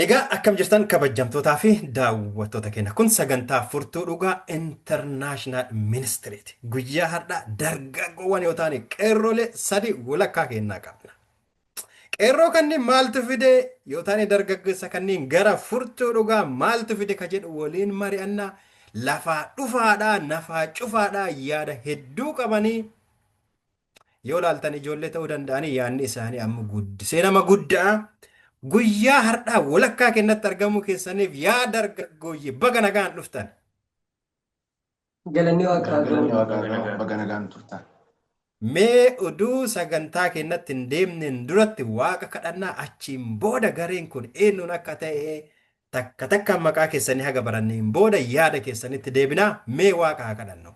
Egaa akkam jirtan kabajamtootaa fi daawwattoota keenya, kun sagantaa Furtuu Dhugaa International Ministiriiti. Guyyaa har'aa dargaggoowwan yoo ta'an qeerrolee sadi walakkaa kennaa qabna. Qeerroo kanneen maaltu fide yoo ta'an dargaggeessa kanneen gara Furtuu Dhugaa maaltu fide ka jedhu waliin mari'annaa. Lafaa dhufaadhaa nafaa cufaadhaa yaada hedduu qabanii yoo laaltan ijoollee ta'uu danda'anii yaadni isaanii amma guddisee nama guddaa. Guyyaa har'aa walakkaa kennatti argamuu keessaniif yaa dargaggooyyee baga nagaan dhuftan. Galanni Waaqaa Galanni gahu. Waaqaa gahu, baga nagaan turtan. Mee oduu sagantaa kennatti hin deemneen duratti Waaqa kadhannaa, achiin booda gareen kun eenyuun akka ta'e takka takkaan maqaa keessanii haga baranneen booda yaada keessanitti deebinaa. Mee Waaqa haa kadhannu.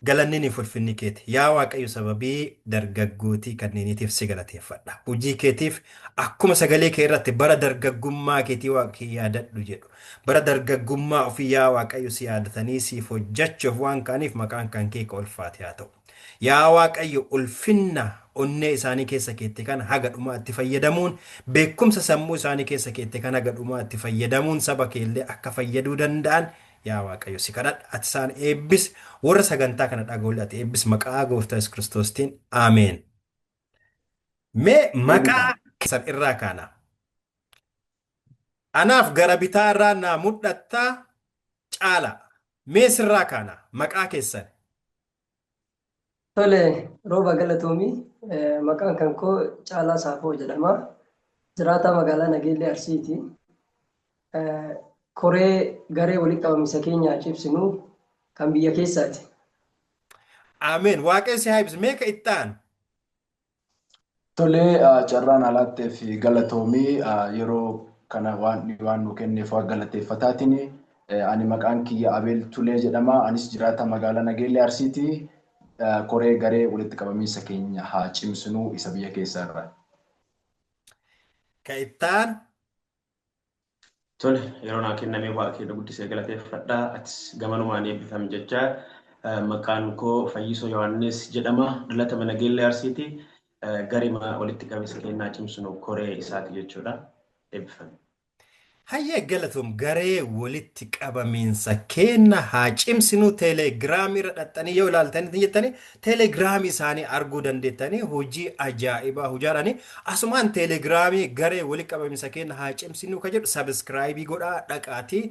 Galanni ulfinni keeti. Yaa Waaqayyo, sababii dargaggootii kanneeniitiif si galateeffadha. Hojii keetiif akkuma sagalee kee irratti bara dargaggummaa keetii Waaqa kee yaadadhu jedhu. Bara dargaggummaa ofii yaa Waaqayyo si yaadatanii siif hojjechuuf waan ka'aniif maqaan kan kee ka ulfaate haa ta'u. Yaa Waaqayyo, ulfinna onnee isaanii keessa keette kana haga dhumaatti fayyadamuun, beekumsa sammuu isaanii keessa keette kana haga dhumaatti fayyadamuun saba keellee akka fayyaduu danda'an yaa Waaqayyo si kadhadha. Ati isaan eebbis, warra sagantaa kana dhaga'ulle ati eebbis, maqaa gooftaa Yesuus Kiristoostiin, ameen. Mee maqaa keessan irraa kaana. Anaaf gara bitaa irraa naa mul'attaa Caala. Mee sirraa kaana, maqaa keessan. Tole, Rooba, galatoomii. Maqaan kan koo Caalaa Saafoo jedhama. Jiraataa magaalaa Nageellee Arsiiti. Koree garee walitti qabamiinsa keenya cimsinu kan biyya keessaati. Ameen. Waaqayyo si haa eebbisu. Mee ka itti aanu. Tolee, carraan alaatteef galatoomii, yeroo kana waan nu kenneef waan galateeffataatiin. Ani maqaan kiyya Abeel Tulee jedhama. Anis jiraata magaalaa Nageellee Arsiiti. Koree garee walitti qabamiinsa keenya haa cimsinuu isa biyya keessaa irraa. Ka itti aanu. Tole, yeroo naa kennamee Waaqa keenya guddisee galateeffadha. Atis gamanumaan eebbifami jecha. Maqaan koo Fayyisoo Yohaannis jedhama. Dhalata Nageellee Arsiiti. Garima walitti qabinsa keenyaa cimsinu koree isaati jechuudha. Eebbifami. Hayyee, galatoom. Garee walitti qabamiinsa keenna haa cimsinu Teelegiraamii irra dhaxxanii yoo ilaaltanii jettanii Teelegiraamii isaanii arguu dandeettanii, hojii ajaa'ibaa hojaadhanii. Asumaan Teelegiraamii garee walitti qabamiinsa keenna haa cimsinu ka jedhu subscribe godhaa, dhaqaatii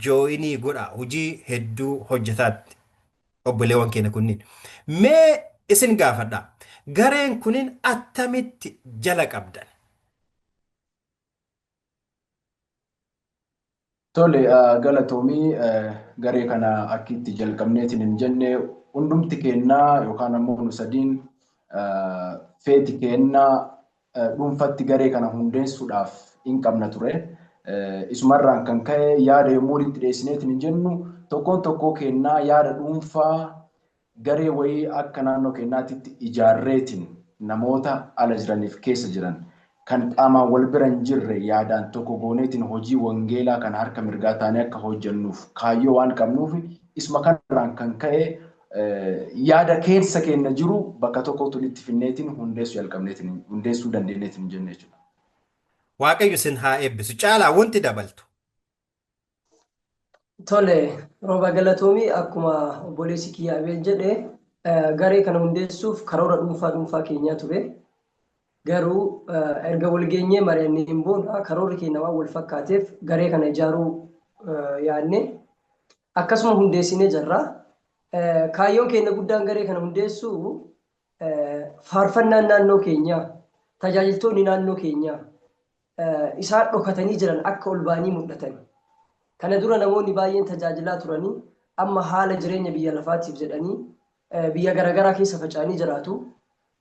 join godhaa. Hojii hedduu hojjetaatti obboleewwan keenya kunniin. Mee isin gaafadha, gareen kunin attamitti jala qabdan? Tole, galatoomii. Garee kana akki itti jalqabneetiin hin jenne, hundumti kennaa yookaan ammoo nu sadiin feeti kennaa dhuunfatti garee kana hundeessuudhaaf hin qabna ture. Isumarraan kan ka'e yaada yommuu walitti dhiyeessineetiin hin jennu, tokkoon tokkoo kennaa yaada dhuunfaa garee wayii akka naannoo keenyaatitti ijaarreetiin namoota ala jiraniif keessa jiran kan qaamaan wal bira hin jirre yaadaan tokko gooneetiin hojii wangeelaa kana harka mirgaa taanee akka hojjennuuf kaayyoo waan qabnuuf, isuma kanarraan kan ka'e yaada keessa keenya jiru bakka tokkotti walitti finneetiin hundeessuu jalqabneetiin hundeessuu dandeenyeetiin hin jenne jechuudha. Waaqayyo isin haa eebbisu. Caalaa, wanti dabaltu. Tole, Rooba, galatoomii. Akkuma obboleessi kiyya Abeel jedhe, garee kana hundeessuuf karoora dhuunfaa dhuunfaa keenyaa ture. Garuu erga wal geenyee mari'anneen booda karoorri keenya waan wal fakkaateef garee kana ijaaruu yaadne. Akkasuma hundeessinee jirra. Kaayyoon keenya guddaan garee kana hundeessuu faarfannaan naannoo keenyaa, tajaajiltoonni naannoo keenyaa isaan dhokatanii jiran akka ol ba'anii mul'atan. Kana dura namoonni baay'een tajaajilaa turanii amma haala jireenya biyya lafaatiif jedhanii biyya garaagaraa keessa faca'anii jiraatu.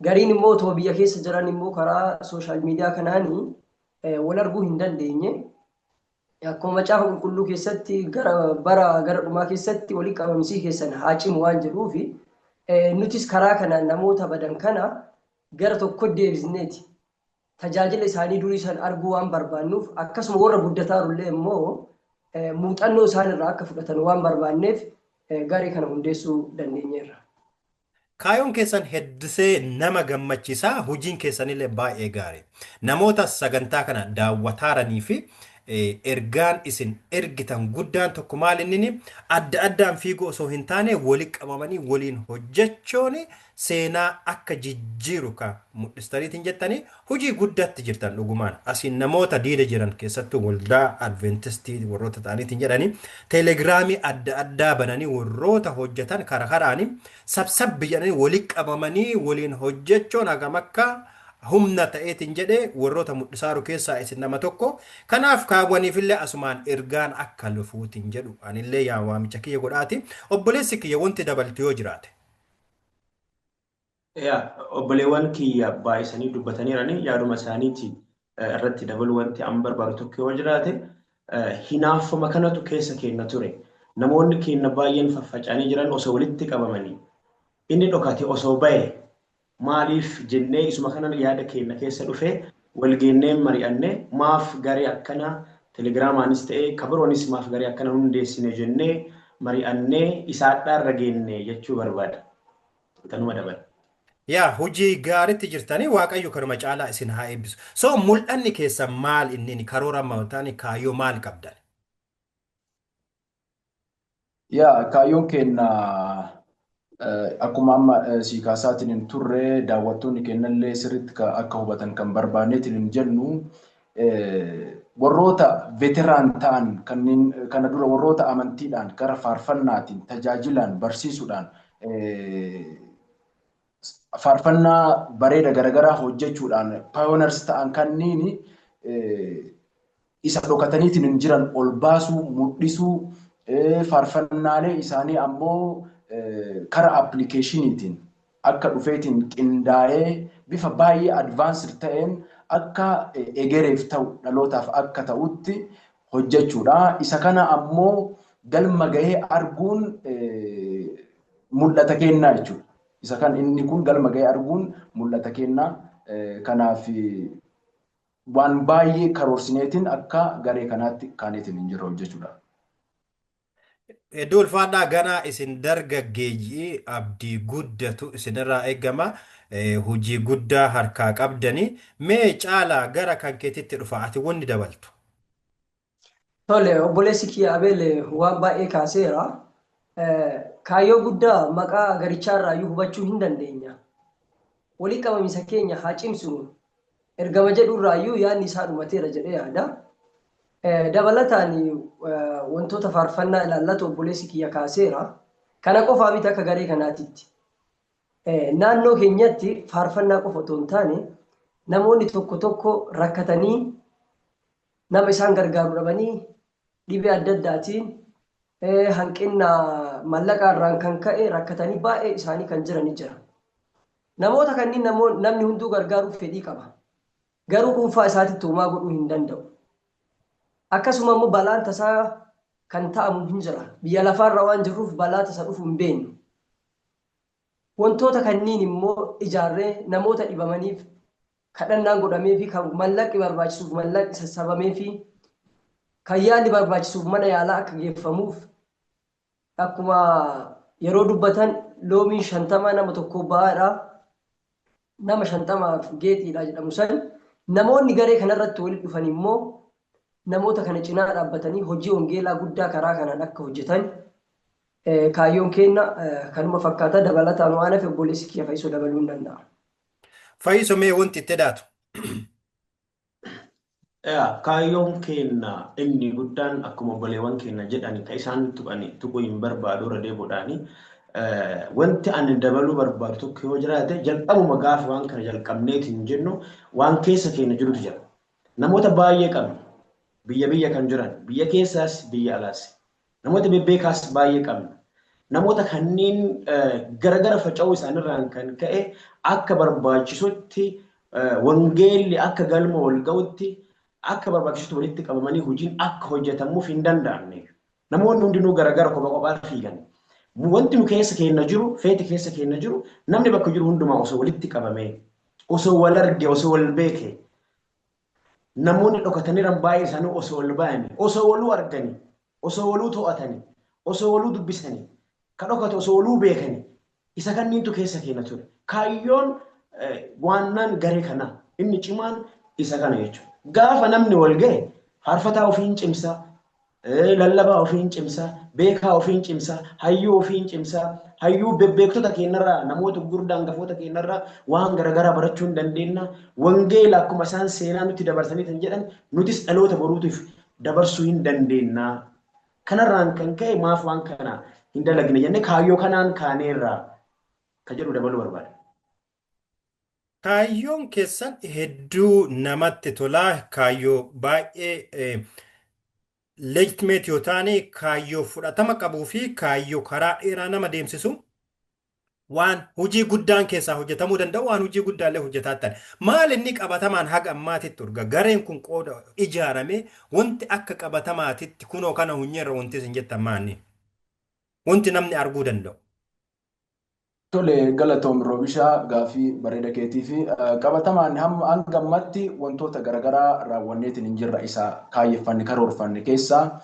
Gariin immoo otoo biyya keessa jiran immoo karaa social media kanaanii wal arguu hin dandeenye. Akkuma Macaafa Qulqulluu keessatti gara bara gara dhumaa keessatti walitti qabamsii keessan haa cimu waan jedhuufi, nutis karaa kanaan namoota badan kana gara tokko deebisneeti tajaajila isaanii durii san arguu waan barbaannuuf, akkasuma warra guddataarullee immoo muuxannoo isaan irraa akka fudhatan waan barbaanneef garee kana hundeessuu dandeenyeerra. Kaayoon keessan heddisee nama gammachiisaa, hojiin keessanillee baay'ee gaarii. Namoota sagantaa kana daawwataaranii fi ergaan isin ergitan guddaan tokko maal inni adda addaan fiiguu osoo hin taane walitti qabamanii waliin hojjechuun seenaa akka jijjiiru ka mul'istaniitiin jettanii hojii guddaatti jirtan dhugumaan. Asiin namoota diida jiran keessattuu waldaa Adventistii warroota ta'aniitiin jedhanii teelegiraamii adda addaa bananii warroota hojjetan karaa karaanii sabsabbi jedhanii walitti qabamanii waliin hojjechuun hagam akka humna ta'eetiin jedhee warroota mul'isaaru keessaa isin nama tokko. Kanaaf kaawwaniifillee asumaan ergaan akka lufuutiin jedhu anillee yaa waamicha kiyya godhaati. Obboleessi kiyya wanti dabaltu yoo jiraate. Yaa obboleewwan kiyya baay'isanii dubbataniirani yaaduma isaaniiti irratti dabaluu wanti an barbaadu tokko yoo jiraate hinaaffuma kanatu keessa keenya ture. Namoonni keenya baay'een faffaca'anii jiran osoo walitti qabamanii inni dhokate osoo bahe maaliif jennee isuma kana yaada keenya keessa dhufee wal geennee mari'annee maaf garee akkana telegiraamaanis ta'ee kabiroonis maaf garee akkana hundeessine jennee mari'annee isaadhaa irra geenne jechuu barbaada. Kanuma dabala. Yaa hojii gaariitti jirtanii Waaqayyo kanuma caalaa isin haa eebbisu. So mul'anni keessan maal inni karoora mataan kaayyoo maal qabdan? Yaa kaayyoon keenya akkuma amma sii kaasaatiin hin turre daawwattoonni keenyallee sirriitti akka hubatan kan barbaanneetiin hin jennu warroota veteraan ta'an kanneen kana dura warroota amantiidhaan gara faarfannaatiin tajaajilaan barsiisuudhaan faarfannaa bareeda garaagaraa hojjechuudhaan pioneers ta'an kanneen isa dhokataniitiin hin jiran ol baasuu mul'isuu faarfannaalee isaanii ammoo karaa appilikeeshiniitiin akka dhufeetiin qindaa'ee bifa baay'ee advanced ta'een akka egereef ta'u dhalootaaf akka ta'utti hojjechuudha. Isa kana ammoo galma gahee arguun mul'ata kennaa jechuudha. Isa kan inni kun galma gahee arguun mul'ata kennaa. Kanaaf waan baay'ee karoorsineetiin akka garee kanaatti kaaneetiin hin jirre hojjechuudha. Hedduu ulfaadhaa ganaa isin dargaggeeyyii abdii guddatu isinirraa eegama. Hojii guddaa harkaa qabdanii. Mee caalaa gara kan keetitti dhufa ati wanni dabaltu. Tole, obboleessi kiyya Abeel waan baay'ee kaaseera. Kaayyoo guddaa maqaa garichaa irraa iyyuu hubachuu hin dandeenya. Walii qabamiinsa keenya haa cimsinu. Ergama jedhu irraa iyyuu yaadni isaa dhumateera jedhee yaada. Dabalataan wantoota faarfannaa ilaallatu obboleessi kiyya kaaseera. Kana qofaa miti akka garee kanaatitti. Naannoo keenyatti faarfannaa qofa otoo hin taane namoonni tokko tokko rakkatanii nama isaan gargaaru dhabanii dhibee adda addaatiin hanqina mallaqaa irraan kan ka'e rakkatanii baay'ee isaanii kan jiran jira. Namoota kanneen namni hunduu gargaaruuf fedhii qaba. Garuu dhuunfaa isaatitti homaa godhuu hin danda'u. Akkasuma immoo balaan tasaa kan ta'amu hin jira. Biyya lafaarra waan jirruuf balaa tasa dhufu hin beeknu. Wantoota kanneen immoo ijaarree namoota dhibamaniif kadhannaan godhamee fi kan mallaqni barbaachisuuf mallaqni sassabamee fi kan yaalli barbaachisuuf mana yaalaa akka geeffamuuf akkuma yeroo dubbatan loomiin 50 nama tokko ba'aadha. Nama 50f geexiidha jedhamu san namoonni garee kanarratti walitti dhufan immoo namoota kana cinaa dhaabbatanii hojii wangeelaa guddaa karaa kanaan akka hojjetan kaayyoon keenya kanuma fakkaata. Dabalataan waan hafe obboleessi kiyya Fayyisoo dabaluu hin danda'a. Fayyisoo mee wanti itti daatu? Kaayyoon keenya inni guddaan akkuma obboleewwan keenya jedhan kan isaan tuquu hin barbaadu irra deebi'uudhaani. Wanti ani dabaluu barbaadu tokko yoo jiraate jalqabuma gaafa waan kana jalqabneetiin jennu waan keessa keenya jirutu jira. Namoota baay'ee qabna. Biyya biyya kan jiran, biyya keessaas biyya alaas. Namoota bebbeekaas baay'ee qabna. Namoota kanneen garagara faca'uu isaaniirraan kan ka'e akka barbaachisutti wangeelli akka galma wal ga'utti akka barbaachisutti walitti qabamanii hojiin akka hojjetamuuf hin danda'amne. Namoonni hundinuu garagara kophaa kophaa fiigan. Wanti nu keessa keenya jiru, feeti keessa keenya jiru, namni bakka jiru hundumaa osoo walitti qabamee, osoo wal arge, osoo wal beeke, namoonni dhokataniiran baay'ee isaanii osoo wal ba'anii, osoo waluu arganii, osoo waluu to'atanii, osoo waluu dubbisanii, kan dhokate osoo waluu beekanii, Isa kanniintu keessa keenya ture. Kaayyoon waannaan garee kanaa inni cimaan isa kana jechuudha. Gaafa namni wal gahe faarfataa ofiin cimsaa, lallabaa ofiin cimsaa, beekaa ofiin cimsaa, hayyuu ofiin cimsaa, hayyuu bebbeektota keenyarraa, namoota gurguddaa hangafoota keenyarraa waan garaagaraa barachuu hin dandeenya. Wangeela akkuma isaan seenaa nutti dabarsanii kan jedhan nutis dhaloota boruutiif dabarsuu hin dandeenya. Kanarraan kan ka'e maaf waan kana hin dalagne jennee kaayyoo kanaan kaaneerraa ka jedhu dabaluu barbaada. Kaayyoon keessan hedduu namatti tolaa. Kaayyoo baay'ee legitimate yoo taane, kaayyoo fudhatama qabuu fi kaayyoo karaa dheeraa nama deemsisu, waan hojii guddaan keessaa hojjetamuu danda'u, waan hojii guddaallee hojjetaa ta'an. Maal inni qabatamaan haga ammaatitti urga gareen kun qooda ijaarame wanti akka qabatamaatitti kunoo kana hunyeerra wanti isin jettan maanni? Wanti namni arguu danda'u. Tole, galatoom Roobishaa, gaafii bareeda keetii fi qabatamaan hamma hanga ammatti wantoota garaagaraa raawwanneetiin hin jirra. Isa kaayyeffanne, karoorfanne keessaa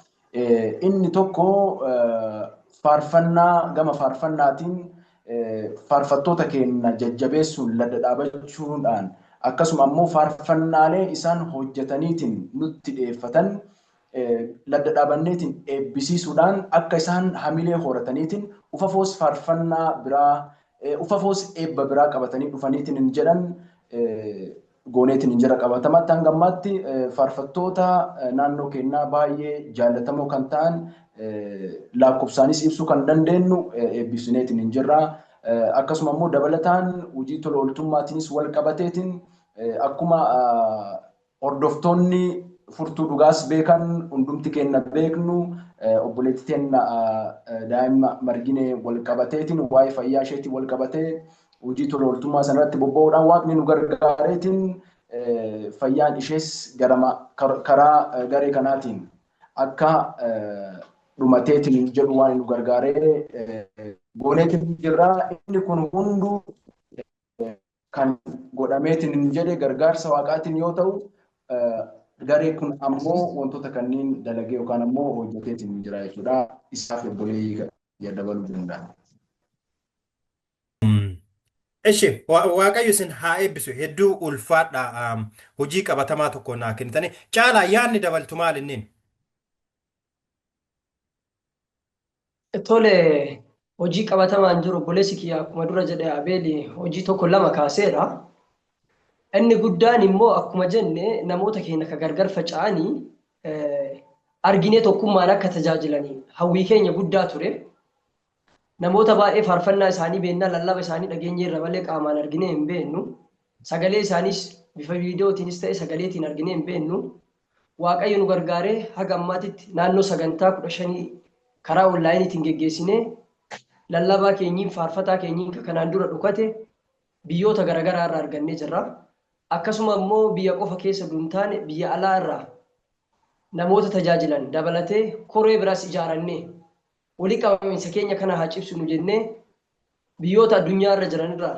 inni tokko faarfannaa, gama faarfannaatiin faarfattoota keenya jajjabeessuun, ladda dhaabachuudhaan, akkasuma ammoo faarfannaalee isaan hojjetaniitiin nutti dhiyeeffatan ladda dhaabanneetiin eebbisiisuudhaan akka isaan hamilee horataniitiin ufafoos faarfannaa biraa, ufafoos eebba biraa qabatanii dhufaniitiin hin jedhan gooneetiin hin jira. Qabatamatti hanga ammaatti faarfattoota naannoo keenyaa baay'ee jaallatamoo kan ta'an, lakkoofsaanis ibsuu kan dandeenyu, eebbisineetiin hin jirra. Akkasuma immoo dabalataan hojii tola ooltummaatiinis wal qabateetiin, akkuma hordoftoonni Furtuu Dhugaas beekan, hundumti keenya beeknu, obboleettii teenya daa'ima Marginee wal qabateetiin, waa'ee fayyaa isheetiin wal qabatee hojii tola ooltummaa sanarratti bobba'uudhaan, Waaqni nu gargaareetiin fayyaan ishees karaa garee kanaatiin akka dhumateetiin jedhu waan nu gargaaree gooneetiin jirra. Inni kun hunduu kan godhameetiin jedhe gargaarsa Waaqaatiin yoo ta'u, garee kun ammoo wantoota kanneen dalagee yookaan ammoo hojjeteetiin jira jechuudha. Isaaf obboleeyyii dabaluu danda'a. Eshi, Waaqayyo isin haa eebbisu. Hedduu ulfaadha, hojii qabatamaa tokko naa kennitanii. Caalaa, yaadni dabaltu maal innin? Tole, hojii qabatamaan jiru obboleessi kiyya akkuma dura jedhe Abeeli hojii tokko lama kaaseera. Inni guddaan immoo akkuma jenne namoota keenya ka gargar faca'anii arginee tokkummaan akka tajaajilanii hawwii keenya guddaa ture. Namoota baay'ee faarfannaa isaanii beennaa, lallaba isaanii dhageenyeerra malee qaamaan arginee hin beennu. Sagalee isaaniis bifa viidiyootiinis ta'e sagaleetiin arginee hin beennu. Waaqayyo nu gargaaree haga ammaatitti naannoo sagantaa 15 karaa onlaayiniitiin geggeessinee, lallabaa keenyiin, faarfataa keenyiin ka kanaan dura dhokate biyyoota garaagaraa irraa argannee jirra. Akkasuma immoo biyya qofa keessa duun taane biyya alaa irraa namoota tajaajilan dabalatee koree biraas ijaarannee, walii qabamiinsa keenya kana haa cimsinu jennee, biyyoota addunyaa irra jiran irraa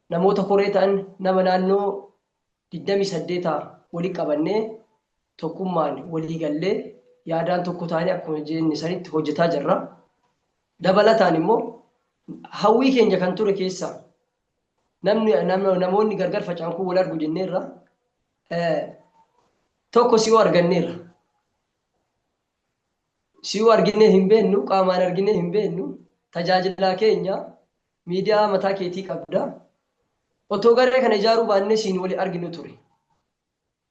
namoota koree ta'an nama naannoo 28 walii qabannee, tokkummaan walii gallee, yaadaan tokko taanee akkuma jenne sanitti hojjetaa jirra. Dabalataan immoo hawwii keenya kan ture keessaa namni namoonni gargar faca'an kun wal argu jenneerra. Tokko si'oo arganneerra. Si'oo arginee hin beennu, qaamaan arginee hin beennu, tajaajilaa keenya miidiyaa mataa keetii qabda. Otoo garee kana ijaaruu baannee siin wali arginu ture.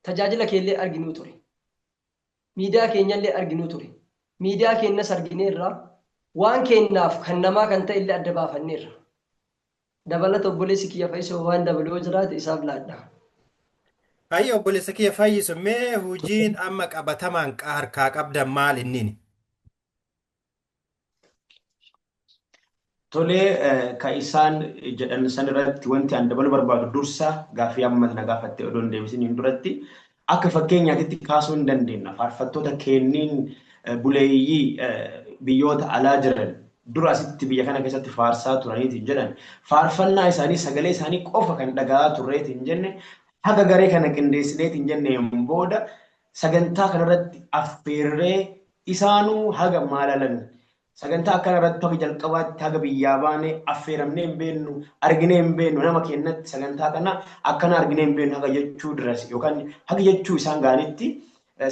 Tajaajila keellee arginuu ture. Miidiyaa keenyallee arginuu ture. Miidiyaa keenyas argineerra. Waan keenyaaf kan namaa kan ta'e illee adda baafanneerra. Dabalata obboleessi kiyya Fayyisoo waan dabalu yoo jiraate isaaf laadha. Baay'ee obboleessa kiyya Fayyisu, mee hojiin amma qabatamaan harkaa qabdan maal innini? Tolee, kan isaan jedhan san irratti wanti an dabaluu barbaadu, dursa gaaffii amma na gaafatte odoo hin deebisiniin duratti, akka fakkeenyaatitti kaasuu hin dandeenya. Faarfattoota kenniin buleeyyii biyyoota alaa jiran dura asitti biyya kana keessatti faarsaa turaniitiin jedhan, faarfannaa isaanii sagalee isaanii qofa kan dhaga'aa turreetiin jenne, haga garee kana qindeessineetiin jenneen booda sagantaa kanarratti affeerree isaanuu haga maalalan Sagantaa akkana irratti haga jalqabaatti haga biyyaa baanee affeeramnee hin beennu, arginee hin beennu, nama kennatti sagantaa kana akkana arginee hin beennu haga jechuu diras yookaan haga jechuu isaan gaanitti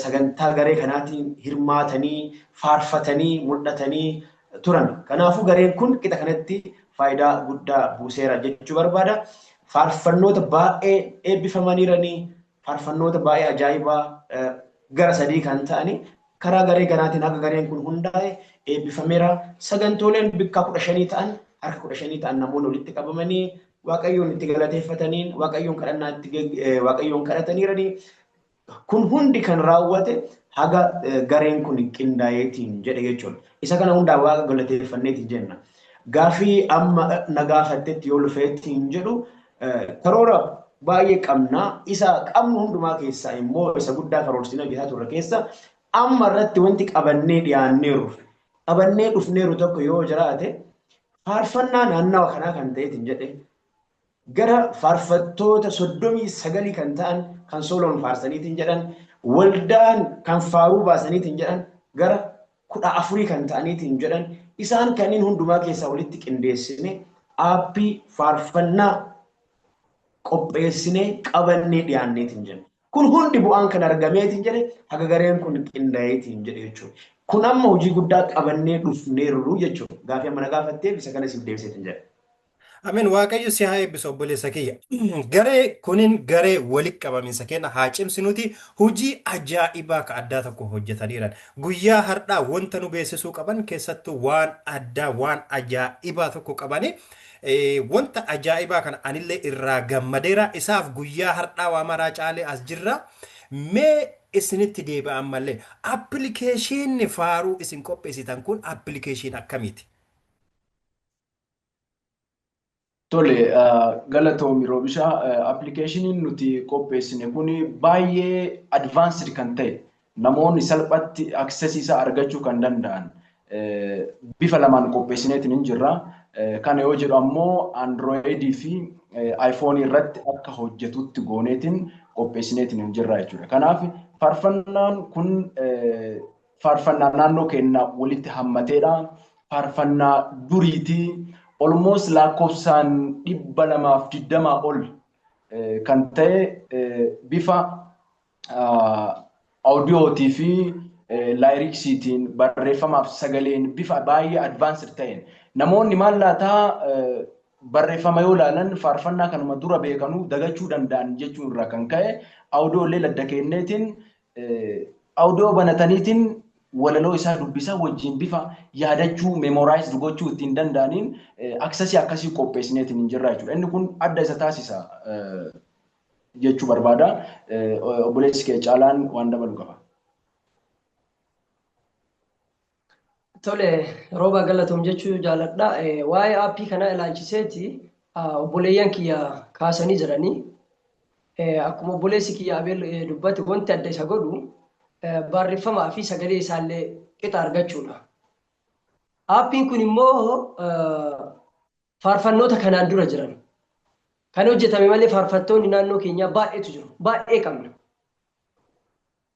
sagantaa garee kanaatiin hirmaatanii, faarfatanii, mul'atanii turan. Kanaafuu gareen kun qixa kanatti faayidaa guddaa buuseera jechuu barbaada. Faarfannoota baay'ee eebbifamaniiranii, faarfannoota baay'ee ajaa'ibaa gara 3 kan ta'anii karaa garee kanaatiin haga gareen kun hundaa'e eebbifameera. Sagantooleen bikkaa 15 ta'an, harka 15 ta'an namoonni walitti qabamanii Waaqayyoon itti galateeffataniin, Waaqayyoon kadhannaa itti Waaqayyoon kadhataniiranii. Kun hundi kan raawwate haga gareen kun qindaa'eetiin jedhe jechuudha. Isa kana hundaa Waaqa galateeffanneetiin jenna. Gaafii amma na gaafattetti yoo lufeettiin jedhu, karoora baay'ee qabna. Isa qabnu hundumaa keessaa immoo isa guddaa karoorsinee hojjetaa turre keessa amma irratti wanti qabannee dhiyaanneeru, qabannee dhufneeru tokko yoo jiraate, faarfannaa naannawa kanaa kan ta'eetiin jedhe gara faarfattoota 39 kan ta'an kan sooloon faarsaniitiin jedhan, waldaan kan faaruu baasaniitiin jedhan gara 14 kan ta'aniitiin jedhan, isaan kanneen hundumaa keessaa walitti qindeessine aappii faarfannaa qopheessinee qabannee dhiyaanneetiin jenna. Kun hundi bu'aan kan argameetiin jedhe haga gareen kun qindaa'eetiin jedhe jechuudha. Kun amma hojii guddaa qabannee dhufneerru jechuudha. Gaafii amma na gaafatteef isa kana siif deebiseetiin jedhe. Ameen, Waaqayyo si haa eebbisu, obboleessa kiyya. Garee kunin garee walitti qabamiinsa keenya haa cimsinuti hojii ajaa'ibaa ka addaa tokko hojjetaniiran. Guyyaa har'aa wanta nu beeksisuu qaban keessattuu waan addaa, waan ajaa'ibaa tokko qabani. Wanta ajaa'ibaa kana anillee irraa gammadeera. Isaaf guyyaa har'aa waa maraa caalee as jirra. Mee isinitti deebi'an malee, appilikeeshinni faaruu isin qopheessitan kun appilikeeshin akkamiiti? Tole, galatoomi Roobishaa. Appilikeeshiniin nuti qopheessine kun baay'ee advanced kan ta'e, namoonni salphatti access isaa argachuu kan danda'an bifa lamaan qopheessineetiin hin jirra. Kana yoo jedhu ammoo Androidii fi iPhone irratti akka hojjetutti gooneetiin qopheessineetiin hin jirra jechuudha. Kanaaf faarfannaan kun faarfannaa naannoo keenya walitti hammateedha. Faarfannaa duriitii almost lakkoofsaan 220 ol kan ta'e bifa audiyootii fi lyricsiitiin, barreeffamaaf sagaleen, bifa baay'ee advanced ta'een, namoonni maal laataa barreeffama yoo ilaalan faarfannaa kanuma dura beekanuu dagachuu danda'an jechuun irraa kan ka'e, audiyoolee ladda kenneetiin audiyoo banataniitiin walaloo isaa dubbisaa wajjin bifa yaadachuu, memorize gochuu ittiin danda'aniin accessii akkasii qopheessineetiin hin jirra jechuudha. Inni kun adda isa taasisa jechuu barbaada. Obboleessi kee Caalaan waan dabalu qaba. Tole, Rooba, galatoom jechuu jaaladha. Waa'ee aappii kanaa ilaalchiseeti obboleeyyan kiyya kaasanii jiranii. Akkuma obboleessi kiyya Abeel dubbate, wanti adda isa godhu barreeffamaa fi sagalee isaallee qixa argachuudha. Aappiin kun immoo faarfannoota kanaan dura jiran kan hojjetame malee faarfattoonni naannoo keenyaa baay'eetu jiru. Baay'ee qabna.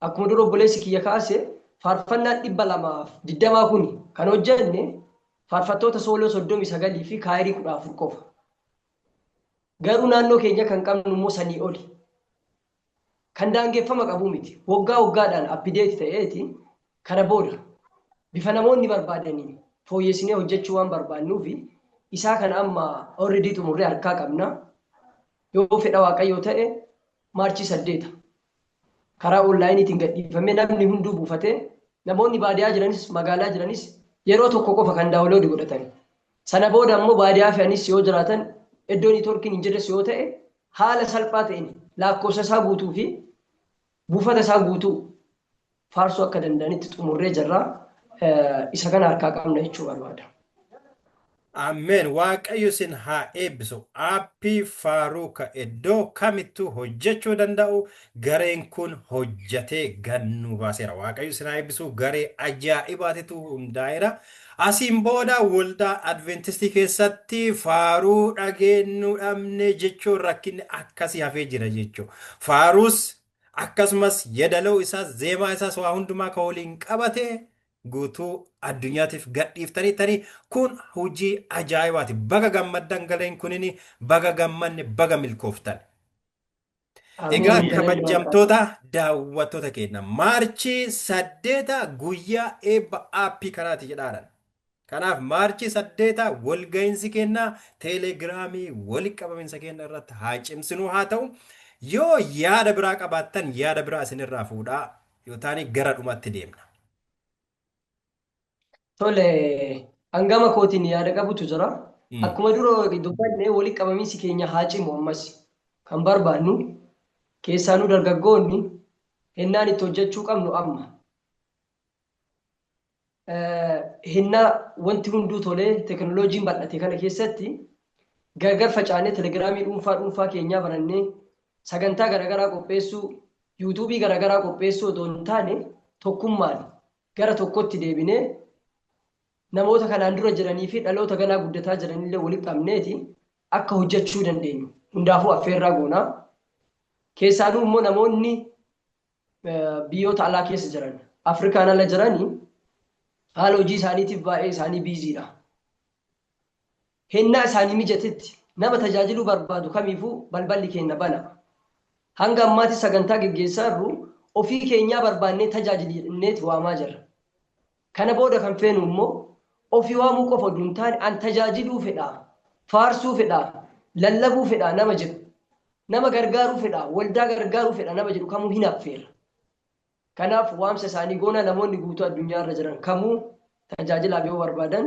Akkuma dura obboleessi kiyya kaase, faarfannaan 220 kun kan hojjenne faarfattoota sooloo 39 fi kaayirii 14 qofa. Garuu naannoo keenya kan qabnu immoo sanii oli. Kan daangeffama qabu miti. Waggaa waggaadhaan update ta'eeti kana booda bifa namoonni barbaadaniin fooyyessinee hojjechuu waan barbaannuufi isaa kana amma already xumurree harkaa qabna. Yoo fedha Waaqayyoo ta'e Maarchii 8 karaa onlaayiniitiin gadhiifamee namni hunduu buufatee, namoonni baadiyaa jiranis magaalaa jiranis yeroo tokko qofa kan download godhatan. Sana booda immoo baadiyaa fe'anis yoo jiraatan, iddoo niitoorkiin hin jirres yoo ta'e, haala salphaa ta'een lakkoofsa isaa guutuu fi buufata isaa guutuu faarsuu akka danda'anitti xumurree jirra. Isa kana harkaa qabna jechuu barbaada. Ameen. Waaqayyo isin haa eebbisu. Aappii faaruu ka iddoo kamittuu hojjechuu danda'u gareen kun hojjetee gannuu baaseera. Waaqayyo isin haa eebbisu. Garee ajaa'ibaatitu hundaa'eera. Asiin booda waldaa Adventistii keessatti faaruu dhageenyu dhabne jechuun rakkinni akkasii hafee jira jechuudha. Faaruus akkasumas yedaloo isaas, zeemaa isaas, waa hundumaa kan waliin qabate Guutuu addunyaatiif gadhiiftaniittanii kun hojii ajaa'ibaati. Baga gammaddan galeen kunin baga gammanne baga milkooftan. Egaa Amiin. Galanni Waaqaaf. Kabajamtoota daawwattoota keenya March 8 guyyaa eebba aappii kanaati jedhaadhan. Kanaaf March 8 walga'iinsi keenya teelegiraamii walitti qabaminsa keenya irratti haa cimsinuu haa ta'u. Yoo yaada biraa qabaattan yaada biraa isinirraa fuudhaa yoo taane gara dhumatti deemna. Tole, hangama kootiin yaada qabutu jira. Akkuma dura dubbanne walitti qabamiinsi keenya haa cimu ammas kan barbaannu keessaanuu dargaggoonni hennaan itti hojjechuu qabnu amma. Hennaa wanti hunduu tolee teknooloojiin bal'ate kana keessatti gargar facaanee telegiraamii dhuunfaa dhuunfaa keenyaa banannee sagantaa garaagaraa qopheessuu, yuutuubii garaagaraa qopheessuu otoo hin taane tokkummaan gara tokkotti deebinee namoota kanaan dura jiranii fi dhaloota ganaa guddataa jiranillee walitti qabneeti akka hojjechuu dandeenyu. Hundaafuu affeerraa goonaa. Keessaanuu immoo namoonni biyyoota alaa keessa jiran, Afrikaan ala jiranii haala hojii isaaniitiif baay'ee isaanii busy dha. Hennaa isaanii mijatetti nama tajaajiluu barbaadu kamiifuu balballi keenya bana. Hanga ammaatti sagantaa geggeessaa jirru ofii keenyaa barbaannee tajaajilneeti waamaa jirra. Kana booda kan feenu immoo ofii waamuu qofa oduu hin taane an tajaajiluu fedhaa, faarsuu fedhaa, lallabuu fedhaa nama jedhu, nama gargaaruu fedhaa, waldaa gargaaruu fedha nama jedhu kamuu hin affeerra. Kanaaf waamsa isaanii goona namoonni guutuu addunyaa irra jiran kamuu tajaajilaaf yoo barbaadan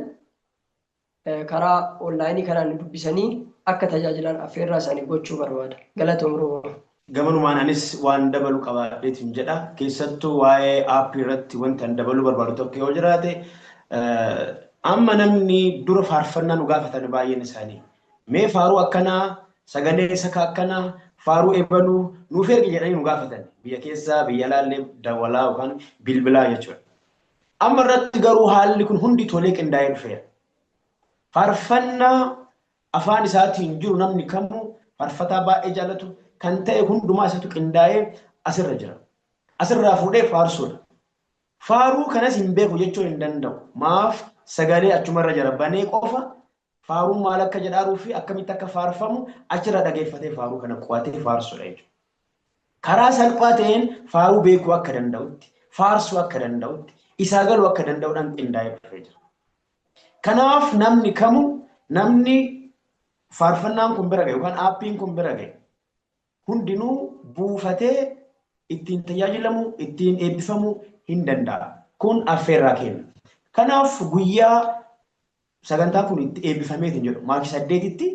karaa onlaayinii kanaan nu dubbisanii akka tajaajilan affeerraa isaanii gochuu barbaada. Galatoom Rooba. Gamanumaan anis waan dabalu qabaadheetiin jedha. Keessattuu waa'ee aappii irratti wanta an dabaluu barbaadu tokko yoo jiraate, amma namni dura faarfannaa nu gaafatan baay'een isaanii. Mee faaruu akkanaa, sagalee saka akkanaa, faaruu ebaluu nuuf ergi jedhanii nu gaafatan. Biyya keessaa, biyya alaallee dawalaa yookaan bilbilaa jechuudha. Amma irratti garuu haalli kun hundi tolee qindaa'ee dhufeera. Faarfannaa afaan isaatiin jiru namni kamuu faarfataa baay'ee jaallatu kan ta'e hundumaa isatu qindaa'ee asirra jira. Asirraa fuudhee faarsuudha. Faaruu kanas hin beeku jechuu hin danda'u. Maaf sagalee achumarra jira banee qofa faaruun maal akka jedhaaruu fi akkamitti akka faarfamu achirra dhageeffatee faaruu kana qo'atee faarsuudha jechuudha. Karaa salphaa ta'een faaruu beekuu akka danda'utti, faarsuu akka danda'utti, isaa galuu akka danda'uudhaan qindaa'ee dhufee jira. Kanaaf namni kamuu, namni faarfannaan kun bira gahe yookaan aappiin kun bira gahe hundinuu buufatee ittiin tajaajilamuu, ittiin eebbifamuu hin danda'a. Kun affeerraa kenna. Kanaaf guyyaa sagantaan kun itti eebbifameetiin jedhu March 8tti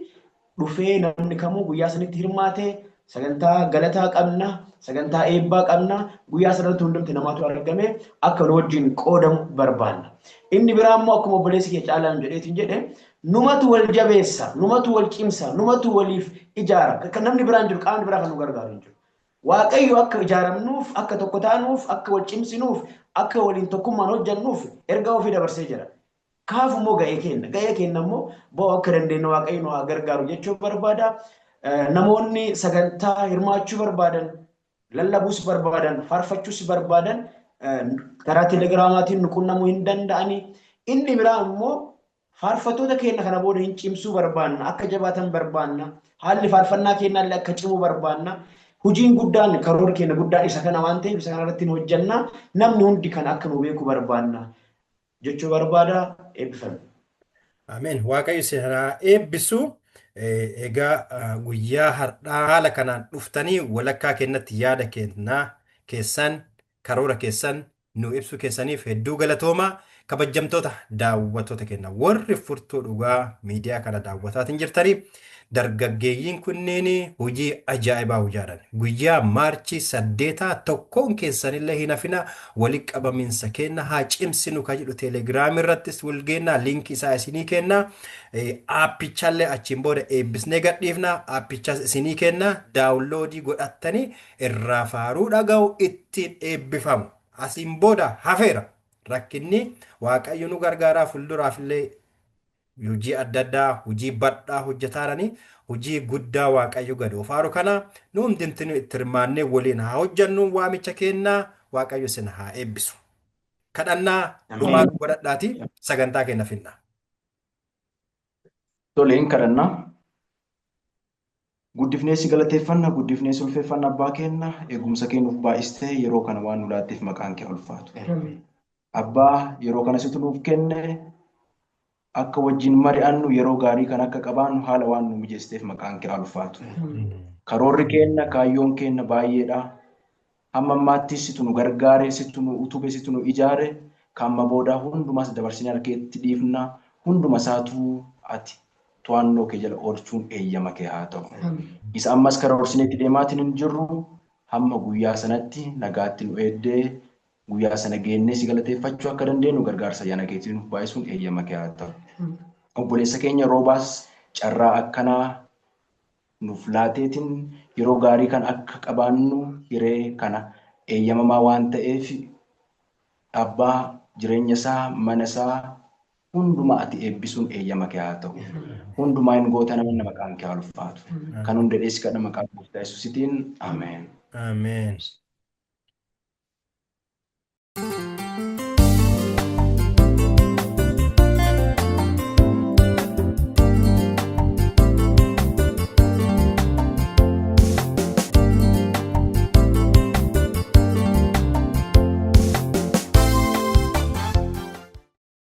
dhufee namni kamuu guyyaa sanitti hirmaatee sagantaa galataa qabna, sagantaa eebbaa qabna, guyyaa sanatti hundumti namaatu argame akka nu wajjin qoodamu barbaanna. Inni biraa immoo akkuma obboleessi kee Caalaan jedheetiin jedhe, numatu wal jabeessa, numatu wal cimsa, numatu waliif ijaara. Kan namni biraan jiru, qaamni biraa kan nu gargaaru hin jiru. Waaqayyo akka ijaaramnuuf, akka tokko taanuuf, akka wal cimsinuuf, akka waliin tokkummaan hojjennuuf ergaa ofii dabarsee jira. Kaaf immoo ga'ee kenna. Ga'ee kenna immoo ba'uu akka dandeenyu Waaqayyo nu haa gargaaru jechuu barbaada. Namoonni sagantaa hirmaachuu barbaadan, lallabuus barbaadan, faarfachuus barbaadan karaa telegiraamaatiin nu qunnamuu hin danda'ani. Inni biraa immoo faarfattoota keenya kana booda hin cimsuu barbaanna, akka jabaatan barbaanna, haalli faarfannaa keenyaallee akka cimu barbaanna. Hojiin guddaan, karoorri keenya guddaan isa kana waan ta'eef isa kana irratti hin hojjenna. Namni hundi kan akka nu beeku barbaanna jechuu barbaada. Eebbifame. Ameen. Waaqayyo isin haa eebbisu. Egaa guyyaa har'aa haala kanaan dhuftanii walakkaa kennatti yaada kennaa keessan, karoora keessan nu ibsuu keessaniif hedduu galatoomaa. Kabajamtoota daawwattoota keenya warri Furtuu Dhugaa miidiyaa kana daawwataatiin jirtanii, dargaggeeyyiin kunneen hojii ajaa'ibaa hojjaadhan. Guyyaa March 8 tokkoon keessanillee hin hafina, walitti qabaminsa kenna haa cimsinu ka jedhu teelegiraamii irrattis wal geennaa, liinkii isaa isinii kenna. Aappichallee achiin booda eebbisnee gadhiifna, aappichas isinii kenna, download godhattanii irraa faaruu dhaga'u, ittiin eebbifamu. Asiin booda hafeera. Rakkinni Waaqayyo nu gargaaraa fuulduraaf illee hojii adda addaa, hojii bal'aa hojjetaaranii, hojii guddaa Waaqayyo gad oofaaru kana nu hundumtinuu itti hirmaannee waliin haa hojjennu waamicha kennaa. Waaqayyo isin haa eebbisu. Kadhannaa dhumaa nu godhadhaati sagantaa keenya finna. Tole hin kadhannaa. Guddifnee si galateeffanna, guddifnee si ulfeeffanna abbaa keenna, eegumsa kee nuuf baay'istee yeroo kana waan nu laatteef maqaan kee ulfaatu. Abbaa yeroo kana situ nuuf kenne akka wajjin mari'annu yeroo gaarii kan akka qabaannu haala waan nu mijeessiteef maqaan kee ulfaatu. Karoorri keenna kaayyoon keenna baay'eedha. Hamma ammaatti situ nu gargaare, situ nu utube, situ nu ijaare, kan boodaa hundumaas dabarsinee harkeetti dhiifna. Hunduma isaatu ati to'annoo kee jala oolchuun eeyyama kee haa ta'u. Isa ammas karoorsineetti deemaatiin hin jirru hamma guyyaa sanatti nagaatti nu eeddee guyyaa sana geennee si galateeffachuu akka dandeenyu gargaarsa ayyaana keetiin nuuf baay'isuun eeyyama kee haa ta'u. Obboleessa keenya roobaas carraa akkanaa nuuf laateetiin yeroo gaarii kan akka qabaannu hiree kana eeyyamamaa waan ta'eef abbaa jireenya isaa mana isaa hundumaa ati eebbisuun eeyyama kee haa ta'u. Hundumaa hin goota nama maqaan kee haa ulfaatu. Kan hunda dheessi kadha maqaa gooftaa Yesuusitiin. Ameen. Ameen.